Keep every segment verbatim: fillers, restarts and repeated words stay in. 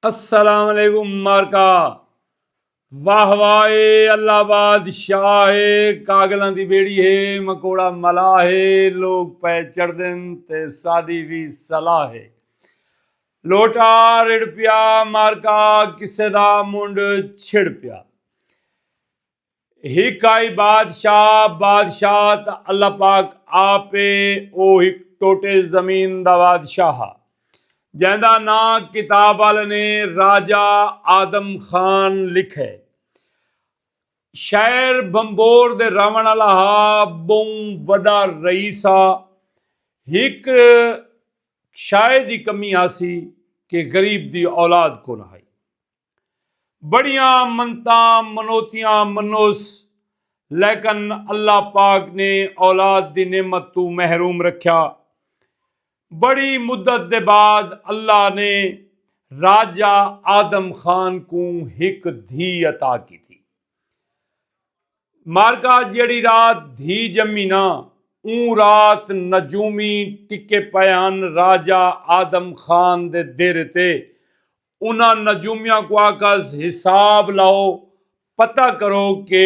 السلام علیکم مارکا۔ واہ واہ اے اللہ بادشاہ اے، کاگلاں دی بیڑی ہے، مکوڑا ملا ہے، لوگ پے چڑھدن تے ساڈی وی صلاح ہے۔ لوٹا رڑ پیا مارکا، کسے دا منڈ چھڑ پیا۔ ہک آئی بادشاہ، بادشاہ تاں اللہ پاک آپ اے، او ہک ٹوٹے زمین دا بادشاہ ہا، جیندا ناں کتاب والے نے راجہ آدم خان لکھے۔ شہر بھنبور دے رہوݨ والا ہا، ٻہوں وݙا رئیس ہا۔ ہک شاید ہی کمی آسی کہ غریب دی اولاد کون ہائی۔ بڑیاں منتاں منوتیاں منوس، لیکن اللہ پاک نے اولاد دی نعمت توں محروم رکھیا۔ بڑی مدت دے بعد اللہ نے راجہ آدم خان کوں ہک دھی عطا کی تھی۔ مارکا جیڑی رات دھی جمی نا، اوں رات نجومی ٹکے پئے ہن راجہ آدم خان دے دیرے تے۔ انہاں نجومیاں کوں آکھس، حساب لاؤ، پتہ کرو کہ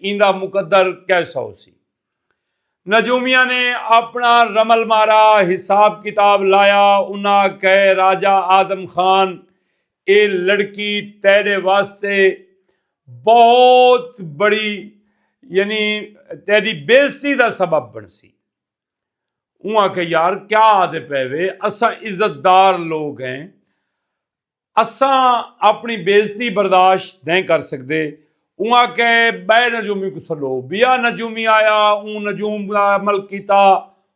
ایندا مقدر کیسا ہوسی۔ نجومیاں نے اپنا رمل مارا، حساب کتاب لایا۔ انہاں آکھے، راجہ آدم خان، اے لڑکی تیرے واسطے بہت بڑی، یعنی تیری بےزتی دا سبب بنسی۔ اوں آکھے، یار کیا آدھے پے وے، اساں عزت دار لوگ ہیں، اساں اپنی بےزتی برداشت نہیں کر سکدے۔ اوں آکھے، بئے نجومی کوں سلو۔ بیا نجومی آیا، اوں نجوم دا عمل کیتا۔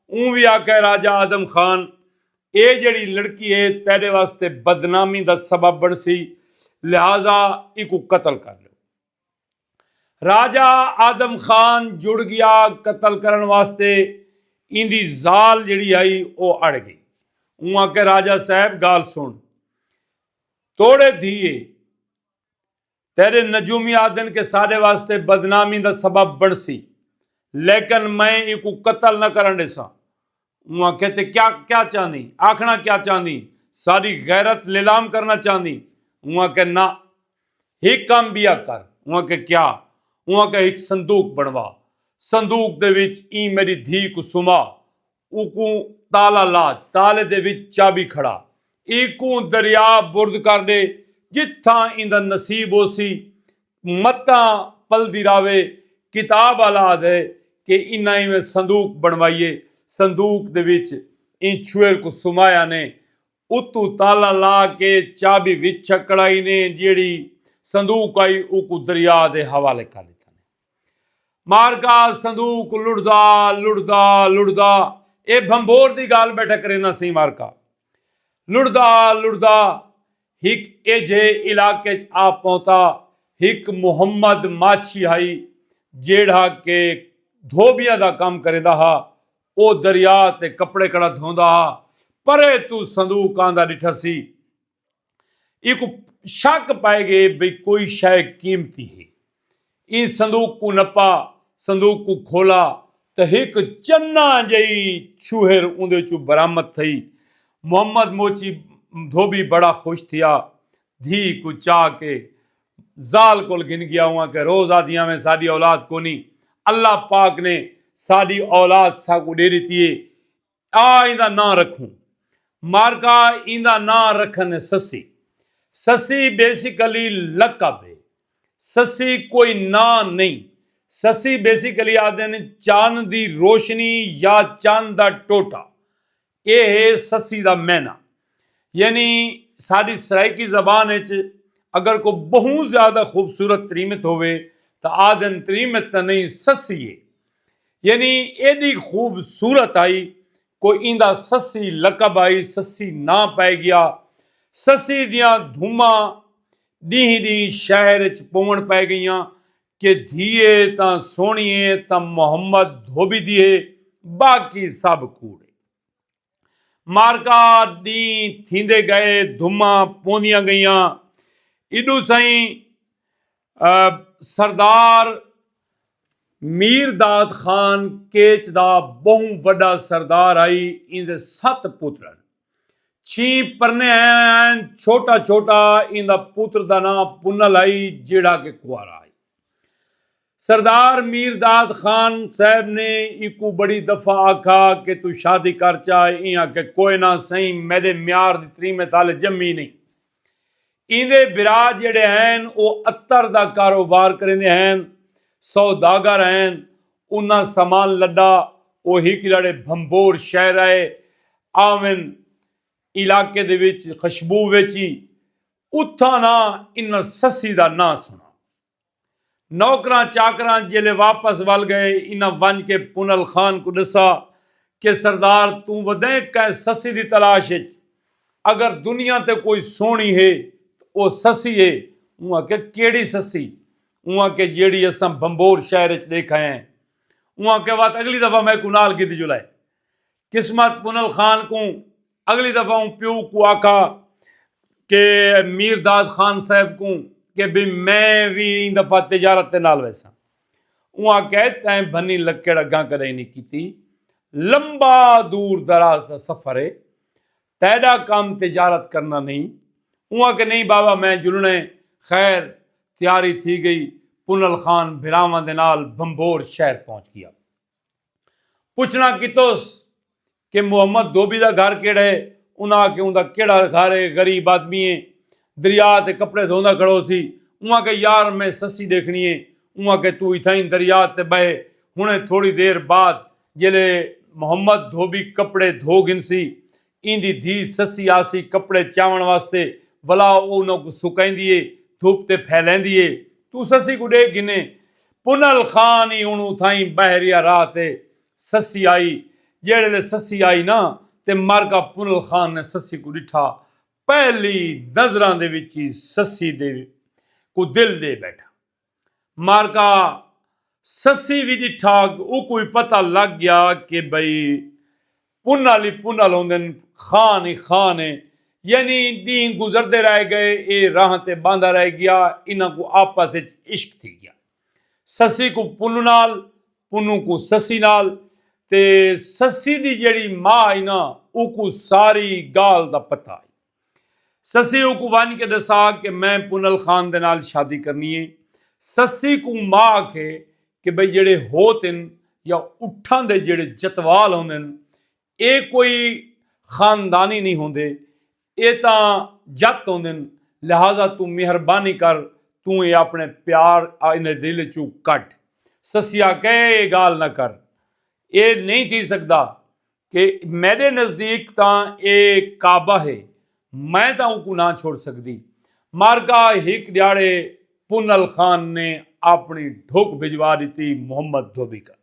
اوں وی آکھے، راجہ آدم خان، اے جیڑی لڑکی ہے تیرے واسطے بدنامی دا سبب بنسی، لہذا ایکوں قتل کر لو۔ راجہ آدم خان جڑ گیا قتل کرن واسطے۔ ایندی زال جیڑی ہئی او اڑ گئی۔ اوں آکھے، راجہ صاحب گال سن، توڑے دھیے، تیرے نجومی آدھن کہ ساڈے واسطے بدنامی دا سبب بنسی، لیکن میں ایکوں قتل نہ کرن ڈیساں۔ اوں آکھے، تے کیا کیا چاہندی؟ آکھنا کیا چاہندی؟ ساڈی غیرت لیلام کرنا چاہندی؟ اوں آکھے، نہ، ہک کم بیا کر۔ اوں آکھے، کیا؟ اوں آکھے، ہک صندوق بنوا، صندوق دے وچ ایں میری دھی کوں سما، اوکوں تالا لا، تالے دے وچ چابی کھڑا، ایکوں دریا برد کر ڈے، جتھاں ایندا نصیب ہوسی، متاں پلدی راوے۔ کتاب والا آدھے کہ انہاں ایویں صندوق بنوائیے، صندوق دے وچ ایں چھوہر کوں سمایا نے، اتوں تالا لا کے چابی وچ چھکڑائی نے، جیڑھی صندوق آئی اوکوں دریا دے حوالے کر ڈتا نے۔ مارکا صندوق لڑدا لڑدا لڑدا، اے بھنبور دی گال بیٹھا کریندا سی مارکا، لڑدا لڑدا ہک ایجھے علاقے چ آ پہنتا، ہک محمد ماچھی ہائی، جیڑھا کہ دھوبیاں دا کم کریندا ہا۔ او دریا تے کپڑے کڑا دھوندا ہا۔ پرے توں صندوق آندا ڈٹھا سی۔ ایکوں شک پائے گئے بھئی کوئی شے قیمتی ہے۔ ایں صندوق کوں نپا، صندوق کوں کھولا، تے ہک چنا جئی چھوہر اوندے چوں برآمد تھئی۔ محمد موچی دھوبی بڑا خوش تھیا۔ دھی کوں چا کے زال کول گھن گیا۔ اوں آکھیا، روز آدھیاں ویں ساڈی اولاد کونی، اللہ پاک نے ساڈی اولاد ساکوں ڈے ڈتی ہے۔ آ ایندا ناں رکھوں۔ مارکا ایندا ناں رکھن سسی۔ سسی بیسیکلی لقب ہے۔ سسی کوئی ناں نہیں۔ سسی بیسیکلی آدھن چن دی روشنی یا چن دا ٹوٹا۔ اے ہے سسی دا معنی۔ یعنی ساڈی سرائیکی زبان اچ اگر کوئی بہوں زیادہ خوبصورت تریمت ہووے تاں آدھن تریمت تاں نہیں، سسی ہے۔ یعنی ایڈی خوبصورت آئی، کوئی ایندا سسی لقب آئی، سسی ناں پئے گیا۔ سسی دیاں دھوماں ڈینہہ ڈینہہ شہر اچ پوون پئے گئیاں کہ دھیے تاں سوہنی ہے تاں محمد دھوبی دی ہے، باقی سب کوڑ ہے۔ مارکا ڈینہہ تھیندے گئے، دھوماں پوندیاں گئیاں۔ ایڈو سائیں، آ، سردار میر داد خان کیچ دا بہوں وڈا سردار ہئی، ایندے ست پتر ہن۔ چھیں پرنے آئے آئن، چھوٹا چھوٹا۔ ایندا پتر دا ناں پنل آئی، جیڑھا کہ کوارا آئی۔ سردار میر داد خان صاحب نے ایکوں بڑی دفعہ آکھا کہ تو شادی کر چا؟ ایں آکھے کوئے نہ سئیں، میڈے میار دی تری میں تھالے جمی نہیں۔ ایندے برا جیڑھے ہین او عطر دا کاروبار کریندے ہین، سوداگر ہین۔ انہاں سامان لڈا، او ہک جیڑھے بھمبور شہر آئے، آون علاقے دے وچ خوشبو ویچی۔ اتھاں نہ انہاں سسی دا ناں سنا۔ نوکراں چاکراں جیلے واپس ول گئے، انہاں ونج کے پنل خان کو ڈسا کہ سردار، توں ودیں کہیں سسی دی تلاش اچ؟ اگر دنیا تے کوئی سوہنی ہے، او سسی ہے۔ اوں آکھیا، کیڑھی سسی؟ اوں آکھیا، جیڑھی اساں بھمبور شہر اچ ڈیکھا ہیں۔ اوں آکھیا، وت اگلی دفعہ میکوں نال گھدی جلائے۔ قسمت پنل خان کوں اگلی دفعہ اوں پیو کوں آکھا کہ میر داد خان صاحب کوں کہ بھی میں وی ایں دفعہ تجارت دے نال ویساں۔ اوں آکھیا، تیں بھنی لکڑ اگاں کدی نہیں کیتی، لمبا دور دراز دا سفر ہے، تیڈا کم تجارت کرنا نہیں۔ اوں آکھیا، نہیں بابا، میں جلنا ہے۔ خیر، تیاری تھی گئی۔ پنل خان بھراواں دے نال بھمبور شہر پہنچ گیا۔ پچھنا کیتوس کہ محمد دھوبی دا گھر کیڑھا ہے؟ انہاں آکھیا، اوندا کیڑھا گھر ہے؟ غریب آدمی ہے، دریا تے کپڑے دھوندا کھڑو سی۔ اوں آکھیا، یار، میں سسی ڈیکھنی ہے۔ اوں آکھیا، توں اتھائیں دریا تے بہہ، ہنے تھوڑی دیر بعد جیلے محمد دھوبی کپڑے دھو گھنسی، ایندی دھی سسی آسی کپڑے چاوݨ واسطے، ولا او انہاں کوں سکائیندی ہے، دھپ تے پھیلیندی ہے۔ توں سسی کوں ڈیکھ گھنے۔ پنل خان ہی ہن اتھائیں بحریہ راہ تے سسی آئی۔ جیڑھے لے سسی آئی نا، تے مارکا پنل خان نے سسی کوں ڈٹھا۔ پہلی نظراں دے وچ ہی سسی دے کوں دل ڈے بیٹھا۔ مارکا سسی وی ڈٹھا، اوکوں وی پتہ لگ گیا کہ بھئی پنل ہی پنل ہوندن، خان ہی خان ہے۔ یعنی ڈینہہ گزردے رہ گئے، اے راہ تے باندا رہ گیا، انہاں کوں آپس وچ عشق تھی گیا۔ سسی کوں پنو نال، پنو کوں سسی نال۔ تے سسی دی جیڑھی ماں ہئی نا، اوکوں ساری گالھ دا پتہ ہئی۔ سسی اوکوں ونج کے ڈسا کہ میں پنل خان دے نال شادی کرنی ہے۔ سسی کوں ماں آکھے کہ بھئی جیڑھے ہوت ہن یا اٹھاں دے جیڑھے جتوال ہوندن، اے کوئی خاندانی نہیں ہوندے، اے تاں جت ہوندن۔ لہذا توں مہربانی کر، توں اے اپنے پیار انہاں دے دل چوں کڈھ۔ سسی آکھے، اے گالھ نہ کر، اے نہیں تھی سکدا۔ کہ میڈے نزدیک تاں اے کعبہ ہے، میں تاں اوکوں نہ چھوڑ سکدی۔ مارکا ہک ڈیہاڑے پنل خان نے اپنی ڈھک بھجوا ڈتی محمد دھوبی کن۔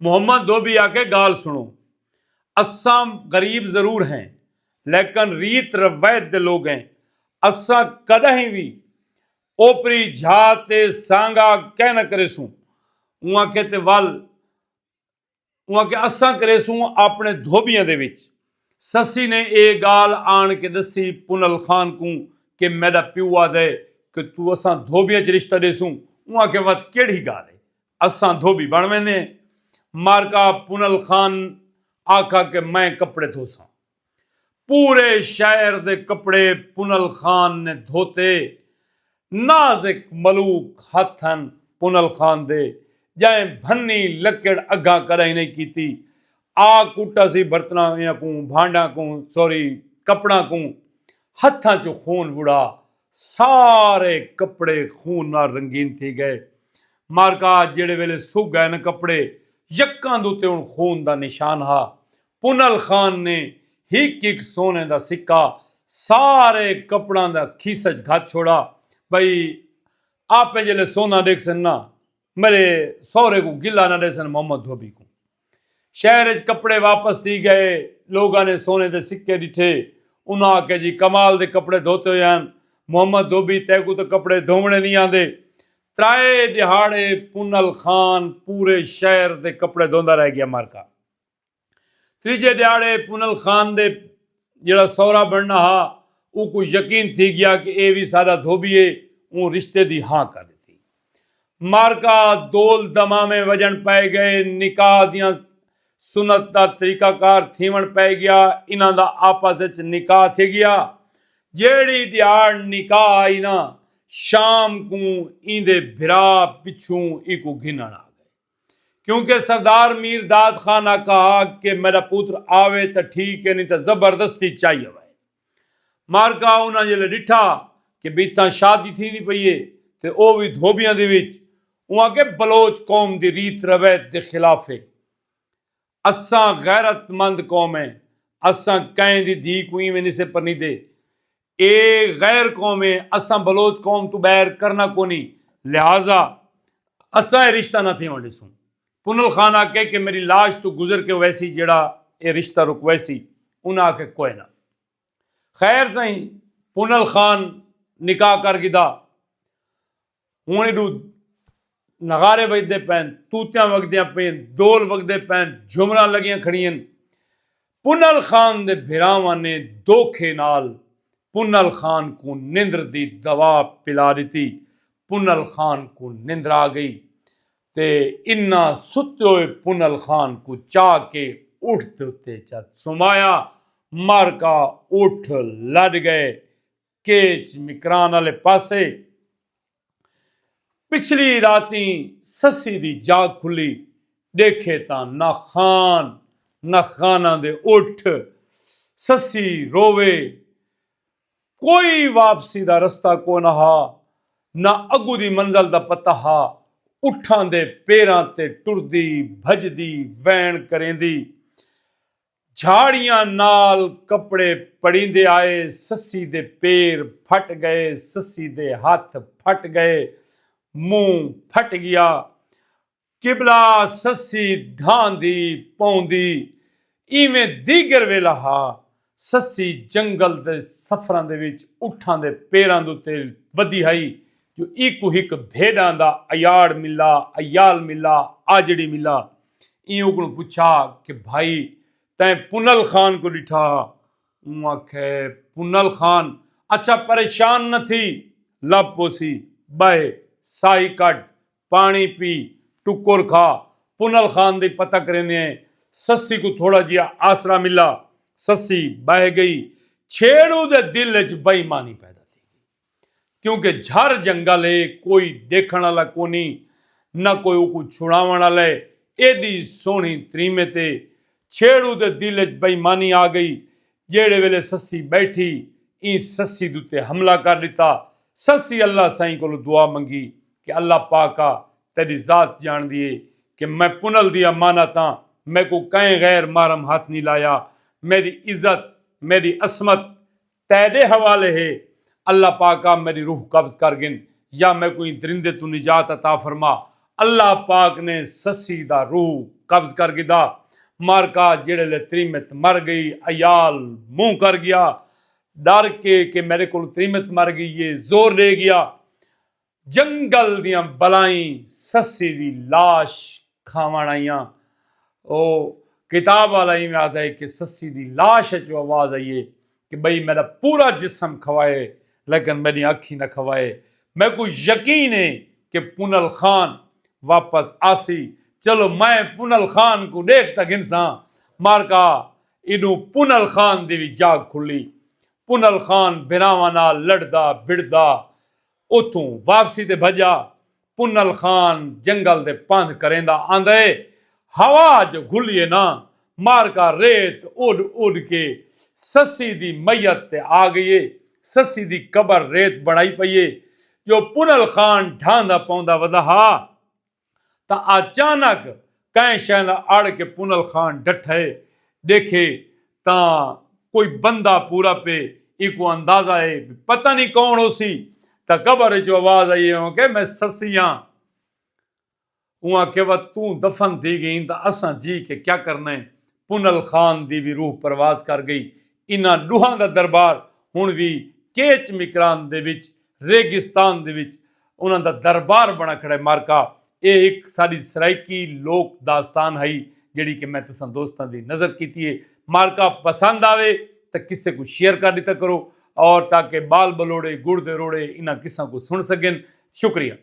محمد دھوبی آکھے، گالھ سنو، اساں غریب ضرور ہیں، لیکن ریت روایت دے لوگ ہیں۔ اساں کڈاہیں وی اوپری جھا تے سانگا کہہ نہ کریسوں۔ اوں آکھے، تے ول اوں آکھیا، اساں کریسوں اپنے دھوبیاں دے وچ۔ سسی نے اے گالھ آن کے ڈسی پنل خان کوں کہ میڈا پیو آدھے کہ تو اساں دھوبیاں چ رشتہ ڈیسوں۔ اوں آکھیا، وت کیڑھی گالھ ہے، اساں دھوبی بن ویندے ہیں۔ مارکا پنل خان آکھا کہ میں کپڑے دھوساں۔ پورے شہر دے کپڑے پنل خان نے دھوتے۔ نازک ملوک ہتھ ہن پنل خان دے، جئیں بھنی لکڑ اگاں کݙاہیں نئیں کیتی۔ آ کٹا سی برتناں کوں، بھانڈاں کوں، سوری، کپڑاں کوں۔ ہتھاں چوں خون وڑا، سارے کپڑے خون نال رنگین تھی ڳئے۔ مارکا جیڑھے ویلے سک ڳئے نا کپڑے، یکاں دے اتے ہݨ خون دا نشان ہا۔ پنل خان نے ہک ہک سونے دا سکہ سارے کپڑاں دا کھیسہ اچ گھت چھوڑا۔ بھئی، آپے جیلے سونا ݙیکھسن نا، میݙے سہرے کوں گلہ نہ ݙیسن محمد دھوبی کوں۔ شہر اچ کپڑے واپس تھی ڳئے، لوگاں نے سونے دے سکے ݙٹھے۔ انہاں آکھیا، جی کمال دے کپڑے دھوتے ہوئے ہن محمد دھوبی، تیکوں تاں کپڑے دھووݨے نئیں آندے۔ ترائے ݙیہاڑے پنل خان پورے شہر دے کپڑے دھوندا رہ ڳیا مارکا۔ تریجھے ݙیہاڑے پنل خان دے جیڑھا سہرا بݨنا ہا، اوکوں یقین تھی ڳیا کہ اے وی ساݙا دھوبی ہے، اوں رشتے دی ہاں کر ݙتی۔ مارکا دول دمامے وڄݨ پئے ڳئے، نکاح دیاں سنت دا طریقہ کار تھیوݨ پئے ڳیا، انہاں دا آپس وچ نکاح تھی ڳیا۔ جیڑھی ݙیہاڑ نکاح آئی نا، شام کوں ایندے بھرا پچھوں ایکوں گھنݨ آ ڳئے، کیونکہ سردار میر داد خان آکھا کہ میݙا پتر آوے تاں ٹھیک ہے، نہیں تاں زبردستی چائی آوے۔ مارکا انہاں جیلے ݙٹھا کہ بیتاں شادی تھیندی پئی ہے تے او وی دھوبیاں دے وچ، اوں آکھے بلوچ قوم دی ریت روایت دے خلاف ہے۔ اساں غیرت مند قوم ہیں، اساں کہیں دی دھی کوں ایویں نسے پرنیدے۔ اے غیر قوم ہے، اساں بلوچ قوم توں ٻاہر کرنا کونی، لہذا اساں اے رشتہ نہ تھیوݨ ݙیسوں۔ پنل خان آکھے کہ میݙی لاش توں گزر کے ویسی جیڑھا اے رشتہ رک ویسی۔ انہاں آکھے کوئے نہ۔ خیر سئیں، پنل خان نکاح کر گھدا۔ ہݨ ایݙو نغارے وڄدے پئن، توتیاں وڳدیاں پئن، دول وڳدے پئن، جھمراں لڳیاں کھڑین۔ پنل خان دے بھراواں نے دھوکے نال پنل خان کوں نندر دی دوا پلا ݙتی۔ پنل خان کوں نندر آ ڳئی تے انہاں ستے ہوئے پنل خان کوں چا کے اٹھ دے اتے چا سمایا۔ مارکا اٹھ لݙ ڳئے کیچ مکران آلے پاسے۔ پچھلی راتیں سسی دی جاڳ کھلی، ݙیکھے تاں نہ خان نہ خاناں دے اٹھ۔ سسی رووے، کوئی واپسی دا رستہ کوئ نہ ہا، نہ اڳوں دی منزل دا پتہ ہا۔ اٹھاں دے پیراں تے ٹردی بھڄدی وین کریندی۔ جھاڑیاں نال کپڑے پڑیندے آئے، سسی دے پیر پھٹ ڳئے، سسی دے ہتھ پھٹ ڳئے، منہ پھٹ ڳیا۔ قبلہ سسی ڈھاندی پوندی۔ ایویں دیگر ویلا ہا۔ سسی جنگل دے سفراں دے وچ اٹھاں دے پیراں دے اتے ودی ہئی جو ایکوں ہک بھیݙاں دا ایاڑ ملا، ایال ملا، آجڑی ملا۔ ایں اوکوں پچھا کہ بھائی تیں پنل خان کوں ݙٹھا ہا؟ اوں آکھے پنل خان۔ اچھا پریشان نہ تھی، لب پوسی، ٻہہ، ساہی کڈھ، پاݨی پی، ٹکر کھا۔ پنل خان دی پتہ کریندے ہیں سسی کوں تھوڑا جیہا آسرا ملا۔ سسی ٻہہ ڳئی۔ چھیڑو دے دل وچ بے ایمانی پیدا تھی ڳئی، کیونکہ جھر جنگل ہے، کوئی ݙیکھݨ آلا کونی، نہ کوئی اوکوں چھڑاوݨ آلا ہے۔ ایݙی سوہݨی تریمت ہے۔ چھیڑو دے دل وچ بے ایمانی آ ڳئی۔ جیڑھے ویلے سسی ٻیٹھی، ایں سسی دے اتے حملہ کر ݙتا۔ سسی اللہ سائیں کولوں دعا منگی کہ اللہ پاکا، تیݙی ذات ڄاݨدی ہے کہ میں پنل دی امانت ہاں، میکوں کہیں غیر محرم ہتھ نی لایا۔ میݙی عزت، میݙی عصمت تیݙے حوالے ہے۔ اللہ پاکا میݙی روح قبض کر گھن یا میکوں ایں درندے توں نجات عطا فرما۔ اللہ پاک نے سسی دا روح قبض کر گھدا۔ مارکا جیڑھے لے تریمت مر ڳئی، ایال منہ کر ڳیا۔ ݙر کے کہ میݙے کولوں تریمت مر ڳئی ہے، زور ݙے ڳیا۔ جنگل دیاں بلائیں سسی دی لاش کھاوݨ آئیاں۔ او کتاب والا ایویں آہدا ہے کہ سسی دی لاش اچ آواز آئی ہے کہ بھئی میݙا پورا جسم کھوائے لیکن میݙیاں اکھیں نہ کھوائے۔ میکوں یقین ہے کہ پنل خان واپس آسی۔ چلو میں پنل خان کوں ݙیکھ تاں گھنساں۔ مارکا ایݙوں پنل خان دی وی جاڳ کھلی۔ پنل خان بھراواں نال لڑدا بھڑدا اتھوں واپسی تے بھڄا۔ پنل خان جنگل دے پندھ کریندا آندا ہے، ہوا جو گھلی ہے نا، مارکا ریت اݙ اݙ کے سسی دی میت تے آ ڳئی ہے۔ سسی دی قبر ریت بݨائی پئی ہے۔ جو پنل خان ڈھاندا پوندا ودا ہا تاں اچانک کہیں شے نال اڑ کے پنل خان ڈٹھے، ݙیکھے تاں کوئی بندہ پورا پے۔ ایکوں اندازہ ہے پتہ نہیں کون ہوسی۔ تاں قبر وچوں آواز آئی ہے کہ میں سسی ہاں۔ اوں آکھیا وا توں دفن تھی ڳئیں تاں اساں جی کے کیا کرنا ہے؟ پنل خان دی وی روح پرواز کر ڳئی۔ انہاں ݙوہاں دا دربار ہݨ وی کیچ مکران دے وچ، ریگستان دے وچ انہاں دا دربار بݨا کھڑا ہے۔ مارکا اے ہک ساݙی سرائیکی لوک داستان ہئی جیڑھی کہ میں تساں دوستاں دی نظر کیتی ہے۔ مارکا پسند آوے تاں کسے کوں شیئر کر ݙتا کرو اور تاکہ ٻال ٻلوڑے، گڑ دے روڑے انہاں قصاں کوں سݨ سڳن۔ شکریہ۔